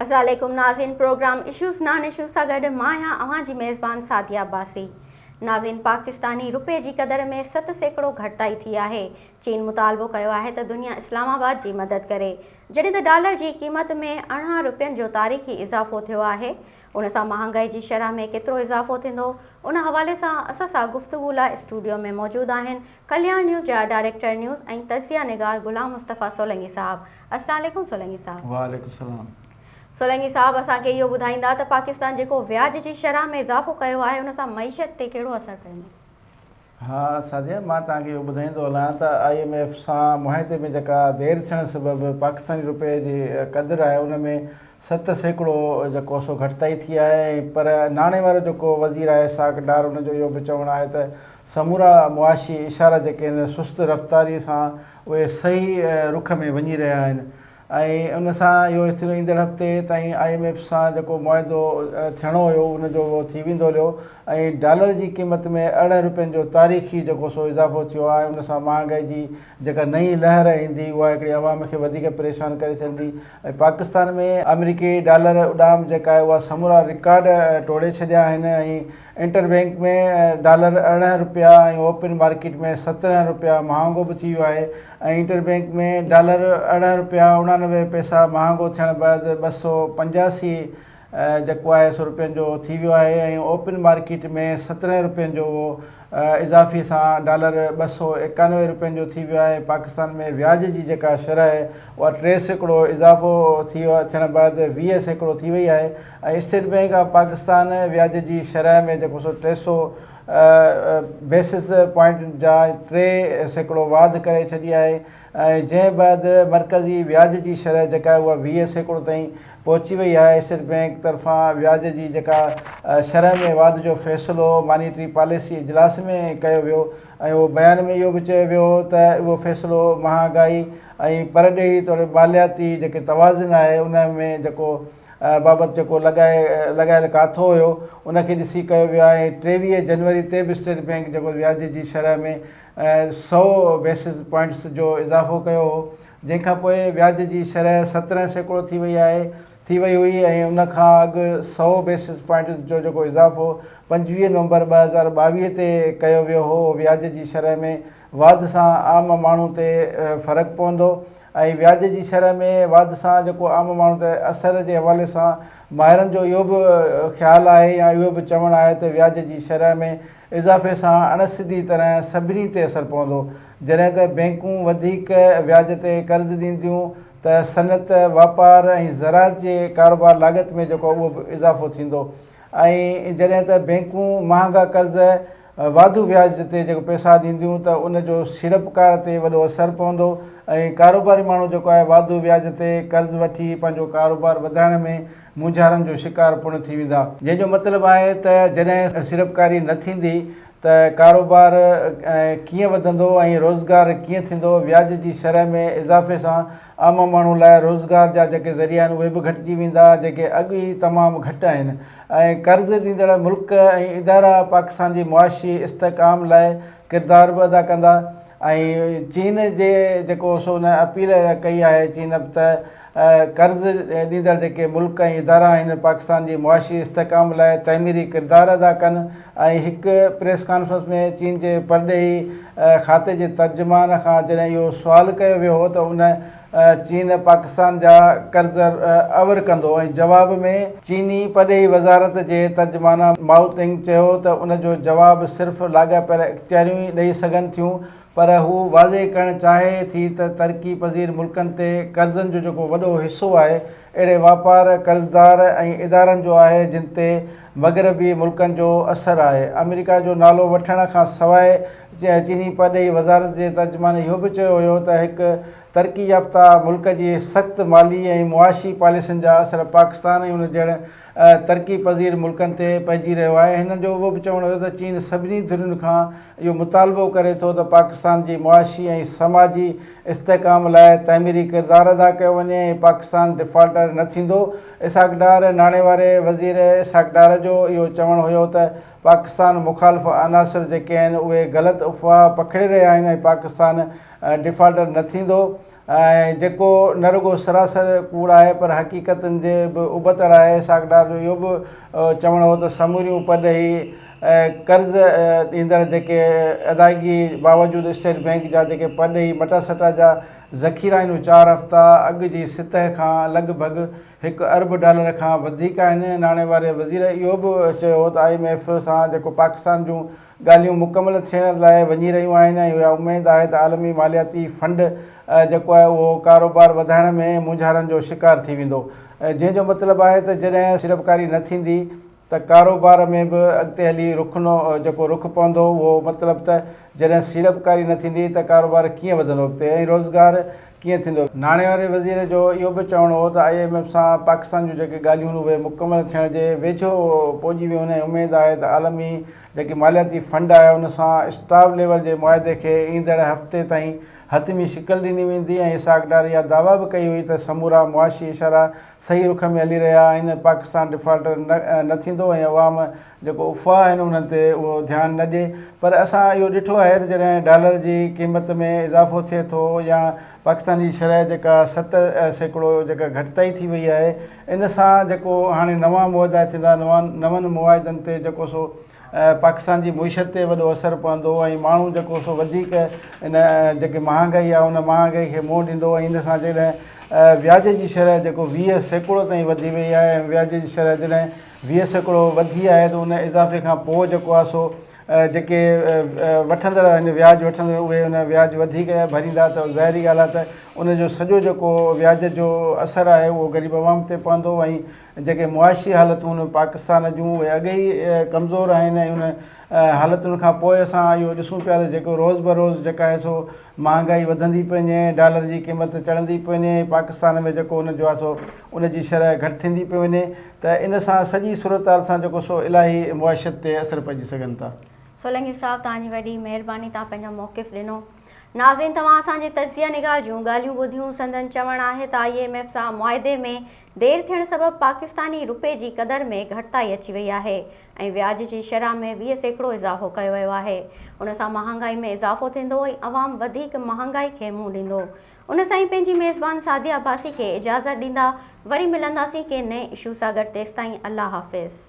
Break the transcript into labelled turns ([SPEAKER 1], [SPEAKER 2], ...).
[SPEAKER 1] السلام عليڪم ناظرين پروگرام اشوز نان اشوز سان گڏ مان آهيان اوهان جي ميزبان سعديه عباسي ناظرين پاڪستاني روپي جي قدر ۾ 7% گهٽتائي ٿي آهي چين مطالبو ڪيو آهي ته دنيا اسلام آباد جي مدد ڪري جڏهن ته ڊالر جي قيمت ۾ 18 روپين جو تاريخي اضافو ٿيو آهي ان سان مهانگائي جي شرح ۾ ڪيترو اضافو ٿيندو؟ ان حوالي سان اسان سان گفتگو لاء اسٽوڊيو ۾ موجود آهن ڪلياڻ نيوز جا ڊائريڪٽر نيوز ۽ تجزيه نگار غلام مصطفيٰ سولنگي صاحب. السلام عليڪم سولنگي صاحب.
[SPEAKER 2] وعليڪم السلام.
[SPEAKER 1] سولنگي صاحب اسان کي اهو ٻڌائيندا ته پاڪستان جيڪو وياج جي شرح ۾ اضافو ڪيو آهي ان سان معيشت تي ڪهڙو اثر پوندو؟
[SPEAKER 2] ها سعديه مان توهان کي اهو ٻڌائيندو هلان ته I M F سان معاهدي ۾ جيڪا دير ٿيڻ سبب پاڪستاني روپئي جي قدر آهي ان ۾ 7% جيڪو سو گهٽتائي ٿي آهي ۽ پر ناڻي وارو جيڪو وزير آهي اسحاق ڊار ان جو اهو به چوڻ آهي ته سمورا معاشي اشارا جيڪي آهن سست رفتاري سان اهي صحيح رخ ۾ وڃي رهيا آهن ۽ ان سان اهو ٿيندو ايندڙ هفتي تائين I M F سان جيڪو معاهدو ٿيڻو هيو ان جو اهو ٿي ويندو هليو ۽ ڊالر جي قيمت ۾ 18 روپين جو تاريخي جيڪو سو اضافو ٿيو آهي ان سان مهانگائي جي جيڪا نئين لهر ايندي اها هڪڙي عوام کي وڌيڪ پريشان ڪري ڇڏندي ۽ پاڪستان ۾ آمريڪي ڊالر اڏام جيڪا آهي اها سمورا رڪارڊ ٽوڙي ڇڏيا آهن ۽ انٽر بئنڪ ۾ ڊالر 18 رپيا ۽ اوپن مارڪيٽ ۾ 17 رپيا مهانگو به ٿي ويو آهي ۽ انٽر بئنڪ ۾ ڊالر 18 رپيا 89 پئسا مهانگو ٿيڻ بعد 285 جيڪو آهي سو رپين جو ٿي ويو آهي ۽ اوپن مارڪيٽ ۾ 17 رپين جو اهو اضافي سان ڊالر 291 رپين جو ٿي ويو آهي پاڪستان ۾ وياج جي جيڪا شرح آهي اها 3% اضافو ٿي ٿيڻ بعد 20% ٿي وئي آهي ۽ اسٽيٽ بئنڪ آف پاڪستان وياج جي شرح ۾ جيڪو سو 300 بيسس پوائنٽ جا 3% واڌ ڪري ڇڏي آهي ۽ جنهن بعد مرڪزي وياج جي شرح جيڪا آهي اها 20% تائين پهچي وئي آهي. اسٽيٽ بئنڪ طرفان وياج جي جيڪا شرح ۾ واڌ جو فيصلو مانيٽري پاليسي اجلاس ۾ ڪيو ويو ۽ اهو بيان ۾ اهو به چيو ويو ته اهو فيصلو مهانگائي ۽ پرڏيهي توڙي مالياتي جيڪي توازن آهي ان ۾ جيڪو بابت جيڪو لڳائي لڳايل ڪاٿو هيو ان کي ڏسي ڪيو ويو آهي ۽ 23 جنوري تي به اسٽيٽ بئنڪ جيڪو وياج جي شرح ۾ 100 بيسز پوائنٽس جو اضافو ڪيو هو جنهن کان پوء وياج جي شرح 17% ٿي وئي آهي ٿي وئي هئي ۽ ان کان اڳ 100 بيسز پوائنٽس جو جيڪو اضافو 25 نومبر 2022 تي ڪيو ويو هو وياج جي شرح ۾ واڌ سان عام ماڻهو تي فرق پوندو ۽ وياج جي شرح ۾ واڌ سان جيڪو عام ماڻهو تي اثر جي حوالي سان ماهرن جو اهو به خيال آهي يا اهو به چوڻ آهي ته وياج جي شرح ۾ اضافي سان اڻ سڌي طرح سڀني تي اثر پوندو جڏهن ته بئنڪون وڌيڪ وياج تي قرض ڏينديون ته صنعت، واپار ۽ زراعت جي ڪاروبار لاڳت ۾ جيڪو اهو به اضافو ٿيندو ۽ جڏهن ته بئنڪون مهانگا قرض واڌو وياج تي جيڪو پئسا ڏينديون ته ان جو سيڙپڪار تي وڏو اثر پوندو ۽ ڪاروباري ماڻهو جيڪو آهي واڌو وياج تي قرض وٺي پنهنجو ڪاروبار وڌائڻ ۾ مونجهارن جو شڪار پڻ ٿي ويندا. جنهن جو مطلب آهي ته جڏهن سيڙپڪاري نه ٿيندي ته ڪاروبار ڪيئن وڌندو ۽ روزگار ڪيئن ٿيندو، وياج جي شرح ۾ اضافي سان عام ماڻهو لاء روزگار جا جيڪي ذريعا آهن اهي به گهٽجي ويندا جيڪي اڳ ئي تمام گهٽ آهن ۽ قرض ڏيندڙ ملڪ ۽ ادارا پاڪستان جي معاشي استحڪام لاء ڪردار به ادا ڪندا ۽ چين جي جيڪو سو ان اپيل ڪئي آهي چين به ته قرض ڏيندڙ جيڪي ملڪ ۽ ادارا آهن پاڪستان جي معاشي استحڪام لاء تعميري ڪردار ادا ڪن ۽ هڪ پريس ڪانفرنس ۾ چين جي پرڏيهي کاتي جي ترجمان کان جڏهن اهو سوال ڪيو ويو هو ته ان چين پاڪستان جا قرض اور ڪندو ۽ جواب ۾ چيني پرڏيهي وزارت جي ترجمان مائو تنگ چيو ته ان جو جواب صرف لاڳاپيل اختياريون ئي ڏئي سگهن ٿيون پر هو واضح ڪرڻ چاهي ٿي ته ترقي پذير ملڪن تي قرضن جو جيڪو وڏو حصو آهي اهڙي واپار، قرضدار ۽ ادارن جو آهي جن تي مغربي ملڪن جو اثر آهي. آمريڪا جو نالو وٺڻ کان سواء چيني پرڏيهي وزارت جي ترجمان اهو به چيو هيو ته هڪ ترقي يافته ملڪ جي سخت مالي ۽ معاشي پاليسين جا اثر پاڪستان ۽ ان جهڙن ترقي پذير ملڪن تي پئجي رهيو آهي. هن جو اهو به چوڻ هيو ته چين سڀني ڌرين کان اهو مطالبو ڪري ٿو ته پاڪستان جي معاشي ۽ سماجي استحڪام لاء تعميري ڪردار ادا ڪيو وڃي ۽ پاڪستان ڊفالٽر نه ٿيندو. اسحاق ڊار ناڻي واري وزير اسحاق ڊار جو اهو چوڻ هيو ته پاڪستان مخالف عناصر جيڪي آهن اهي غلط افواهه پکيڙي رهيا آهن ۽ پاڪستان ڊفالٽر نه ٿيندو. ۽ جيڪو نه رڳو سراسر ڪوڙ آهي پر حقيقتن جي به ابتڙ آهي. اسحاق ڊار جو اهو به چوڻ هو ته سموريون پرڏيهي قرض ڏيندڙ جيڪي ادائگي باوجود اسٽيٽ بئنڪ جا جيڪي پرڏيهي مٽاسٽا جا ذخيرا آهن اهي چار هفتا اڳ جي سطح کان لڳ ڀڳ هڪ ارب ڊالر کان وڌيڪ آهن. ناڻي واري وزير اهو به چيو هو ته I M F سان جيڪو پاڪستان جون ڳالهيون مڪمل ٿيڻ لاء وڃي رهيون آهن ۽ اها اميد آهي ته عالمي مالياتي فنڊ جيڪو آهي اهو ڪاروبار وڌائڻ ۾ مونجهارن جو شڪار ٿي ويندو جنهن جو مطلب آهي ته جڏهن سيڙپڪاري نه ٿيندي ته ڪاروبار ۾ به اڳتي هلي رخنو جيڪو رخ پوندو اهو مطلب ته جڏهن سيڙپڪاري نه ٿيندي ته ڪاروبار ڪيئن وڌندو اڳتي ۽ روزگار ڪيئن ٿيندو؟ ناڻي واري وزير جو اهو به چوڻ هو ته I M F سان پاڪستان جون جيڪي ڳالهيون اهي مڪمل ٿيڻ جي ويجهو پهچي ويون آهن ۽ اميد آهي ته عالمي جيڪي مالياتي فنڊ آهي ان سان اسٽاف ليول جي معاهدي کي ايندڙ هفتي تائين حتمي شڪل ڏني ويندي ۽ اسحاق ڊار اها دعويٰ به ڪئي هئي ته سمورا معاشي اشارا صحيح رخ ۾ هلي رهيا آهن، پاڪستان ڊفالٽر نه ٿيندو ۽ عوام جيڪو افواهه آهن انهن تي اهو ڌيان نه ڏي پر اسان اهو ڏٺو آهي ته جڏهن ڊالر جي قيمت ۾ اضافو ٿئي ٿو يا پاڪستان جي شرح جيڪا 7% جيڪا گهٽتائي ٿي وئي آهي ان سان جيڪو هاڻي نوان معاهدا ٿيندا نون معاهدن تي جيڪو سو پاڪستان جي معيشت تي وڏو اثر پوندو ۽ ماڻهو جيڪو سو وڌيڪ ان جيڪي مهانگائي آهي ان مهانگائي کي منهن ڏيندو ۽ ان سان جيڪڏهن وياج جي شرح جيڪو 20% تائين وڌي وئي آهي ۽ وياج جي شرح جڏهن 20% وڌي آهي ته ان اضافي کان پوء جيڪو آهي سو جيڪي وٺندڙ آهن وياج وٺندڙ اهي ان وياج وڌيڪ ڀريندا ته ظاهري ڳالهه آهي ته ان جو سڄو جيڪو وياج جو اثر آهي اهو غريب عوام تي پوندو ۽ جيڪي معاشي حالتون پاڪستان جون اهي اڳي ئي ڪمزور آهن ۽ ان حالتن کان پوء اسان اهو ڏسون پيا ته جيڪو روز بروز جيڪا آهي سو مهانگائي وڌندي پئي وڃي ڊالر جي قيمت چڙهندي پئي وڃي پاڪستان ۾ جيڪو ان جو آهي سو ان جي شرح گهٽ ٿيندي پئي وڃي ته ان سان سڄي صورتحال سان جيڪو سو الاهي معيشت تي اثر پئجي سگهن ٿا.
[SPEAKER 1] سولنگي صاحب توهان جي وڏي مهرباني توهان پنهنجو موقف ڏنو. ناظرين توهان اسان جي تجزيه نگار جون ڳالهيون ٻڌيون سندن چوڻ آهي ته I M F سان معاهدي ۾ دير ٿيڻ سبب پاڪستاني رپئي جي قدر ۾ گهٽتائي اچي وئي آهي ۽ وياج جي شرح ۾ 20% اضافو ڪيو ويو آهي ان سان مهانگائي ۾ اضافو ٿيندو ۽ عوام وڌيڪ مهانگائي کي منهن ڏيندو ان سان ئي پنهنجي ميزبان سعديه عباسي کي اجازت ڏيندا وري ملنداسين ڪنهن نئين اشو سان گڏ تيستائين الله حافظ.